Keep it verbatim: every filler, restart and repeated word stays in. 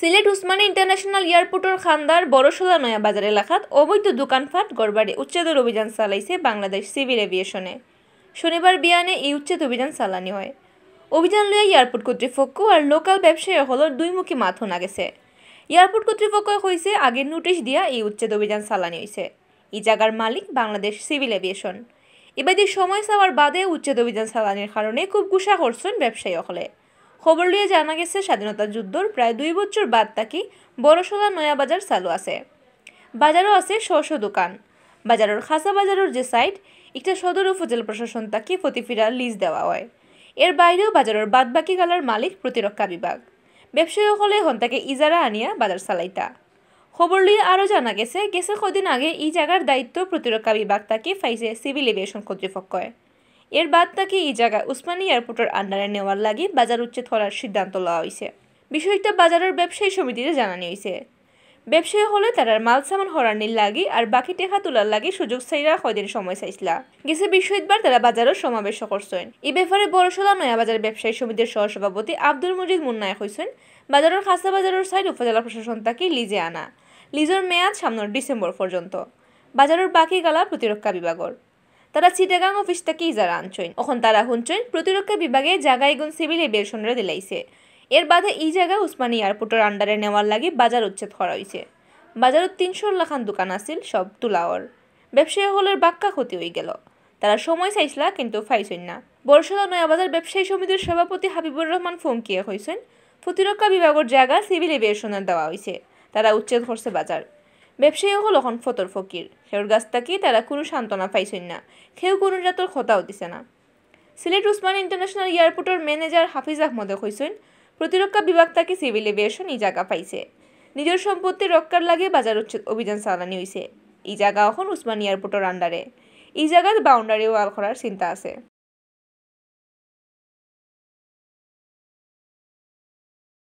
সিলেট উসমানী ইন্টারন্যাশনাল এয়ারপোর্টর খান্দার বড়শলা নয়া বাজার এলাকাত অবৈধ দোকানপাট ঘরবাড়ি উচ্ছেদর অভিযান চালাইছে বাংলাদেশ সিভিল এভিয়েশনে। শনিবার বিয়ানে এই উচ্ছেদ অভিযান চালানি হয়। অভিযান লইয়া এয়ারপোর্ট কর্তৃপক্ষ আর লোকাল ব্যবসায়ী হকলর দুইমুখী মাত হুনা গেছে। এয়ারপোর্ট কর্তৃপক্ষই কইছে, আগে নোটিশ দিয়া এই উচ্ছেদ অভিযান চালানি হইছে। এই জাগার মালিক বাংলাদেশ সিভিল এভিয়েশন। ইবাদি সময় চাওয়ার বাদে উচ্ছেদ অভিযান চালানির কারণে খুব গুসা করছইন ব্যবসায়ী হকলে। খবর লইয়া জানা গেছে, স্বাধীনতা যুদ্ধর প্রায় দুই বছর বাদ থাকি বড়শলা নয়া বাজার চালু আছে। বাজারও আছে শ শ দোকান। বাজারর খাসা বাজারর যে সাইট, ইটা সদর উপজেলা প্রশাসন থাকি ফতিফিরা লিজ দেওয়া হয়। এর বাইরেও বাজারর বাদবাকি গালার মালিক প্রতিরক্ষা বিভাগ। ব্যবসায়ী হকলে হন তাকে ইজারা আনিয়া বাজার চালাইতা। খবর লইয়া আরও জানা গেছে, গেছে কদিন আগে এই জাগার দায়িত্ব প্রতিরক্ষা বিভাগ থাকি পাইছে সিভিল এভিয়েশন কর্তৃপক্ষয়। এর বাদ থাকি এই জাগা উসমানী এয়ারপোর্টর আন্ডারে নেওয়ার লাগি বাজার উচ্ছেদ করার সিদ্ধান্ত লওয়া হইছে। বিষয়টা বাজারর ব্যবসায়ী সমিতিরে জানানি হইছে। ব্যবসায়ী হকলে তারার মাল সামান হরানির লাগি আর বাকি টেকা তোলার লাগি সুযোগ চাইরা কয়দিন সময় চাইছলা। গেছে বৃহস্পতিবার তারা বাজারর সমাবেশ করছইন। এই ব্যাপারে বড়শলা নয়া বাজার ব্যবসায়ী সমিতির সহসভাপতি আব্দুল মজিদ মুন্নায় কইছইন, বাজারর খাসা বাজারর সাইট উপজেলা প্রশাসন থাকি লিজে আনা। লিজর মেয়াদ সামনের ডিসেম্বর পর্যন্ত। বাজারর বাকি গালা প্রতিরক্ষা বিভাগর। তারা চিটাগাং অফিস থাকি ইজারা আনছইন। অখন তারা হুনছইন প্রতিরক্ষা বিভাগে জাগা ইগুন সিভিল এভিয়েশনরে দিলাইছে। এর বাদে এই জাগা উসমানী এয়ারপোর্টর আন্ডারে নেওয়ার লাগি বাজার উচ্ছেদ করা হইছে। বাজারত তিনশোর লাখান দোকান আছিল, সব তুলাওর। ব্যবসায়ী হকলর বাক্কা ক্ষতি হই গেল। তারা সময় চাইছলা কিন্তু পাইছইন না। বড়শলা নয়া বাজার ব্যবসায়ী সমিতির সভাপতি হাবিবুর রহমান ফঙ্কিয়ে কইছইন, প্রতিরক্ষা বিভাগর জাগা সিভিল এভিয়েশনর দেওয়া হইছে, তারা উচ্ছেদ করছে বাজার। ব্যবসায়ী হকল অখন ফতর ফকির, কেউর গাছ থাকি তারা কুনু সান্ত্বনা পাইছইন না, কেউ কুনু জাতর কথাও দিছে না। সিলেট উসমানী ইন্টারন্যাশনাল এয়ারপোর্টর ম্যানেজার হাফিজ আহমদে কইছইন, প্রতিরক্ষা বিভাগ থাকি সিভিল এভিয়েশন এই জাগা পাইছে। নিজর সম্পত্তি রক্ষার লাগি বাজার উচ্ছেদ অভিযান চালানি হইছে। এই জাগা অখন উসমানী এয়ারপোর্টর আন্ডারে। এই জাগাত বাউন্ডারি ওয়াল করার চিন্তা আছে।